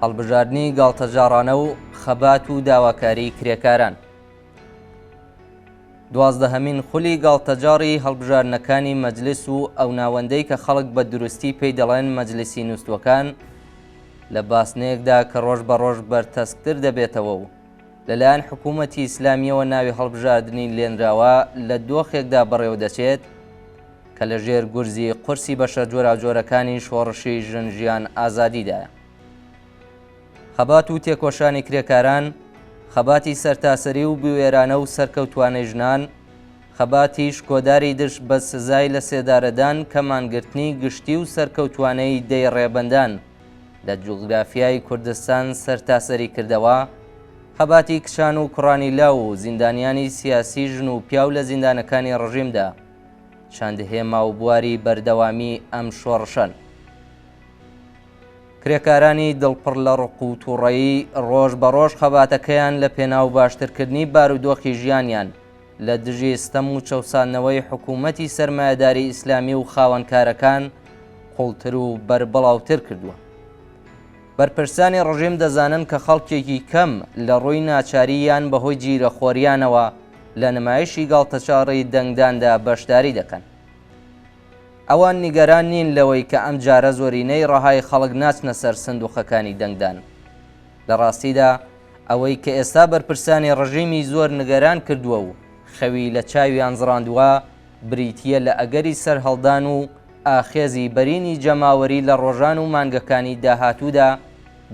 هەڵبژاردنی گاڵتەجاڕانە و خەبات و داواکاری کرێکاران. دوازدەهەمین خولی گاڵتەجاڕی هەڵبژاردنەکانی مەجلس و ئەو ناوەندەی کە خەڵک بە دروستی پێی دەڵێن مەجلسی نووستووەکان لە باسنەیەکدا کە ڕۆژ بە ڕۆژ بەرتەسکتر دەبێتەوە و لەلایەن حکوومەتی ئیسلامییەوە ناوی هەڵبژاردنی لێنراوە لە دۆخێکدا بەڕێوە دەچێت کە لە ژێر گورزی قورسی بەشە جۆراوجۆرەکانی شۆڕشی ژن ژیان ئازادیدایە. خەبات و تێکۆشانی کرێکاران، خەباتی سەرتاسەری و بوێرانە و سەرکەوتوانەی ژنان، خەباتی شکۆداری دژ بە سزای لە سێدارەدان کە مانگرتنی گشتی و سەرکەوتوانەی دەی ڕێبەندان لە جوگرافیای کوردستان سەرتاسەری کردەوە، خەباتی کچان و کوڕانی لاو و زیندانیانی سیاسی ژن و پیاو لە زیندانەکانی ڕژیمدا چەند هێما و بواری بەردەوامی ئەم شۆڕشەن. کرێکارانی دڵپڕ لە ڕق و تووڕەیی ڕۆژ بە ڕۆژ خەباتەکەیان لە پێناو باشترکردنی بارودۆخی ژیانیان لە دژی ستەم و چەوساندنەوەی حکوومەتی سەرمایەداری ئیسلامی و خاوەنکارەکان قوڵتر و بەربڵاوتر کردووە. بەرپرسانی ڕژیم دەزانن کە خەڵکێکی کەم لە ڕووی ناچاری یان بەهۆی جیرەخۆریانەوە لە نمایشی گاڵتەچاڕی دەنگداندا بەشداری دەکەن. ئەوان نیگەران نین لەوەی کە ئەمجارە زۆرینەی ڕەهای خەڵک ناچنە سەر سندوقەکانی دەنگدان. لە ڕاستیدا ئەوەی کە ئێستا بەرپرسانی ڕژیمی زۆر نگەران کردووە و خەوی لە چاویان زڕاندووە بریتییە لە ئەگەری سەرهەڵدان و ئاخێزی بەرینی جەماوەری لە ڕۆژان و مانگەکانی داهاتوودا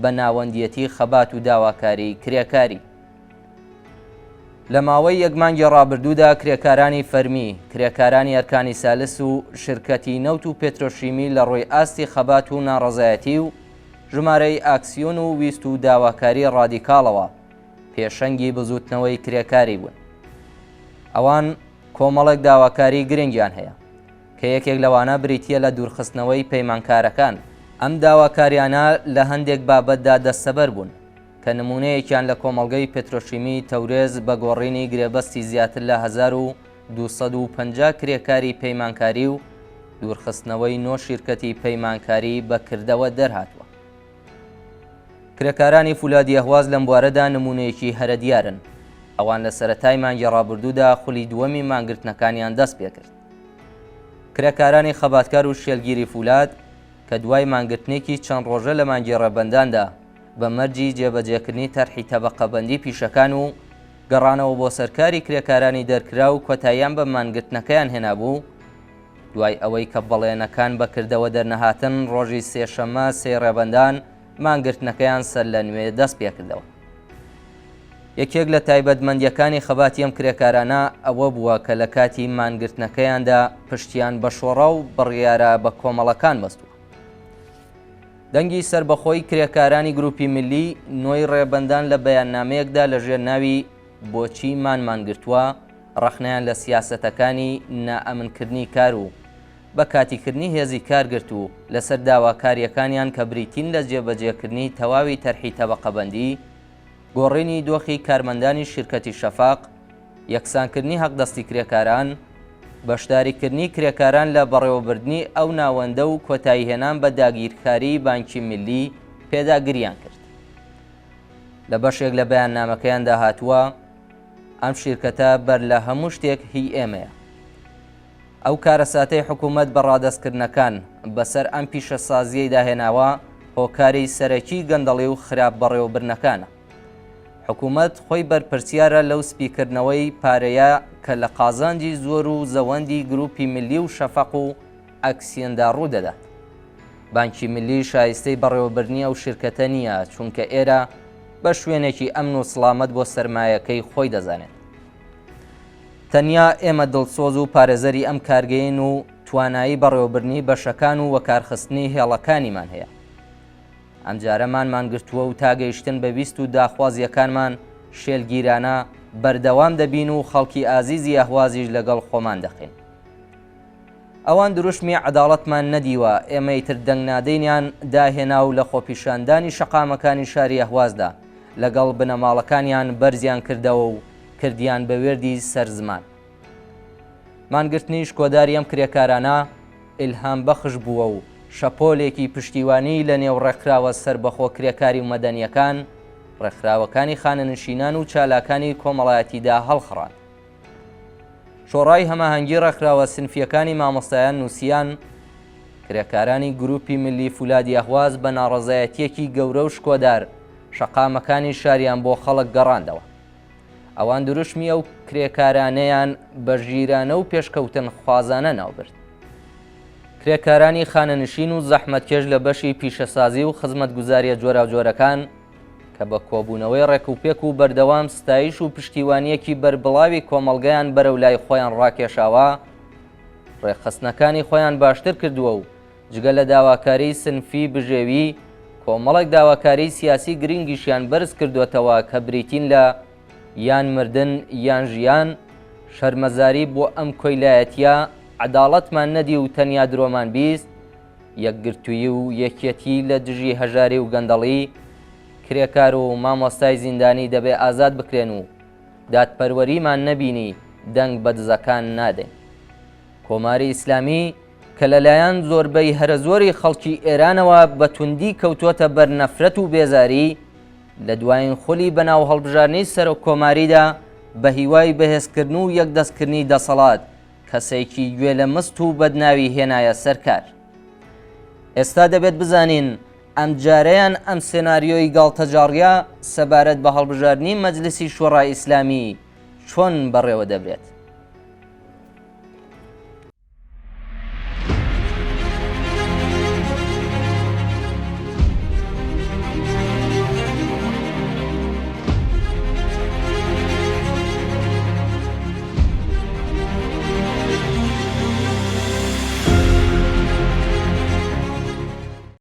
بە ناوەندیەتی خەبات و داواکاری کرێکاری. لە ماوەی یەک مانگی ڕابردوودا کرێکارانی فەرمی، کرێکارانی ئەرکانی سالس و شرکەتی نەوت و پێترۆشیمی لە ڕووی ئاستی خەبات و ناڕەزایەتی و ژمارەی ئاکسیۆن و ویست و داواکاری ڕادیکاڵەوە پێشەنگی بزووتنەوەی کرێکاری بوون. ئەوان کۆمەڵێک داواکاری گرنگیان هەیە کە یەکێک لەوانە بریتییە لە دوورخستنەوەی پەیمانکارەکان. ئەم داواکاریانە لە هەندێک بابەتدا دەستەبەر بوون. کە نموونەیەکیان لە کۆمەڵگەی پترۆشیمی تەورێز بە گۆڕینی گرێبەستی زیاتر لە 1250 کرێکاری پەیمانکاری و دوورخستنەوەی نۆ شیرکەتی پەیمانکاری بە کردەوە دەرهاتووە. کرێکارانی فولادی ئەهواز لەم بوارەدا نموونەیەکی هەرە دیارن. ئەوان لە سەرەتای مانگی ڕابردوودا خولی دووەمی مانگرتنەکانیان دەست پێکرد. کرێکارانی خەباتکار و شێلگیری فولاد کە دوای مانگرتنێکی چەند ڕۆژە لە مانگی ڕێبەنداندا بە مەرجی جێبەجێکردنی تەرحی تەبەقەبەندی پیشەکان و گەڕانەوە بۆ سەر کاری کرێکارانی دەرکراو کۆتاییان بە مانگرتنەکەیان هێنابوو، دوای ئەوەی کە بەڵێنەکان بە کردەوە دەرنەهاتن ڕۆژی سێشەممە سێی ڕێبەندان مانگرتنەکەیان سەرلەنوێ دەست پێکردەوە. یەکێک لە تایبەتمەندییەکانی خەباتی ئەم کرێکارانە ئەوە بووە کە لە کاتی مانگرتنەکەیاندا پشتیان بە شۆڕا و بڕیارە بە کۆمەڵەکان بەستووە. دەنگی سەربەخۆی کرێکارانی گروپی ملی نۆی ڕێبەندان لە بەیاننامەیەکدا لە ژێر ناوی بۆچی مانمان گرتووە ڕەخنەیان لە سیاسەتەکانی نائەمنکردنی کار و بە کاتیکردنی هێزی کار گرت و لەسەر داواکارییەکانیان کە بریتین لە جێبەجێکردنی تەواوی تەرحی تەبەقەبەندی، گۆڕینی دۆخی کارمەندانی شیرکەتی شەفەق، یەکسانکردنی حەقدەستی کرێکاران، بەشداریکردنی کرێکاران لە بەڕێوەبردنی ئەو ناوەندە و کۆتاییهێنان بە داگیرکاریی بانکی میللی پێداگرییان کرد. لە بەشێک لە بەیاننامەکەیاندا هاتووە، ئەم شیرکەتە بەر لە هەموو شتێک هی ئێمەیە. ئەو کارەساتەی حکوومەت بە ڕادەستکردنەکان بەسەر ئەم پیشەسازییەیدا هێناوە، هۆکاری سەرەکی گەندەڵی و خراپ بەڕێوەبردنەکانە. حکوومەت خۆی بەرپرسیارە لەو سپیکردنەوەی پارەیە کە لە قازانجی زۆر و زەوەندی گرووپی ملی و شەفەق و ئەکسیەندا ڕوو دەدات. بانکی ملی شایستەی بەڕێوەبردنی ئەو شیرکەتە نییە، چونکە ئێرە بە شوێنێکی ئەمن و سڵامەت بۆ سەرمایەکەی خۆی دەزانێت. تەنیا ئێمە دڵسۆز و پارێزەری ئەم کارگەیەین و توانایی بەڕێوەبردنی بەشەکان و وەکارخستنی هێڵەکانیمان هەیە. ئەمجارە مانمان گرتووە و تا گەیشتن بە ویست و داخوازییەکانمان شێلگیرانە بەردەوام دەبین و خەڵکی ئازیزی ئەهوازیش لەگەڵ خۆمان دەخەین. ئەوان دروشمی عەداڵەتمان نەدیوە، ئێمە ئیتر دەنگ نادەینیان داهێنا و لە خۆپیشاندانی شەقامەکانی شاری ئەهوازدا لەگەڵ بنەماڵەکانیان بەرزیان کردەوە و کردیان بە وێردی سەر زمان. مانگرتنی شکۆداری ئەم کرێکارانە ئیلهام بەخش بووە و. شەپۆلێکی پشتیوانیی لە نێو ڕێکخراوە سەربەخۆ کرێکاری و مەدەنییەکان، ڕێکخراوەکانی خانەنشینان و چالاکانی کۆمەڵایەتیدا هەڵخڕاند. شۆڕای هەماهەنگی ڕێکخراوە سنفییەکانی مامۆستایان نووسیان، کرێکارانی گرووپی ملی فولادی ئەهواز بە ناڕەزایەتییەکی گەورە و شکۆدار شەقامەکانی شاریان بۆ خەڵک گەڕاندەوە. ئەوان دروشمی ئەو کرێکارانەیان بە ژیرانە و پێشکەوتنخوازانە ناوبرد. کرێکارانی خانەنشین و زەحمەتکێش لە بەشی پیشەسازی و خزمەتگوزارییە جۆراوجۆرەکان کە بە کۆبوونەوەی ڕێکوپێک و بەردەوام ستایش و پشتیوانییەکی بەربڵاوی کۆمەڵگەیان بەرەو لای خۆیان ڕاکێشاوە، ڕێکخستنەکانی خۆیان باشتر کردووە و جگە لە داواکاریی سنفی بژێوی، کۆمەڵێک داواکاریی سیاسی گرنگیشیان بەرز کردۆتەوە کە بریتین لە، یان مردن یان ژیان، شەرمەزاری بۆ ئەم کۆیلایەتییە، عەداڵەتمان نەدی و تەنیا درۆمان 20، یەکگرتوویی و یەکیەتی لە دژی هەژاری و گەندەڵی، کرێکار و مامۆستای زیندانی دەبێ ئازاد بکرێن و دادپەروەریمان نەبینی دەنگ بە دزەکان نادەین. کۆماری ئیسلامی کە لەلایەن زۆربەی هەرەزۆری خەڵکی ئێرانەوە بە توندی کەوتووەتە بەر نەفرەت و بێزاری، لە دوایین خولی بەناو هەڵبژاردنی سەرۆک کۆماریدا بە هیوای بەهێزکردن و یەکدەستکردنی دەسەڵات، کەسێکی گوێ لە مست و بەدناوی هێنایە سەر کار. ئێستا دەبێت بزانین ئەمجارەیان ئەم سێناریۆی گاڵتەجاڕییە سەبارەت بە هەڵبژاردنی مەجلسی شۆڕای ئیسلامی چۆن بەڕێوە دەبرێت.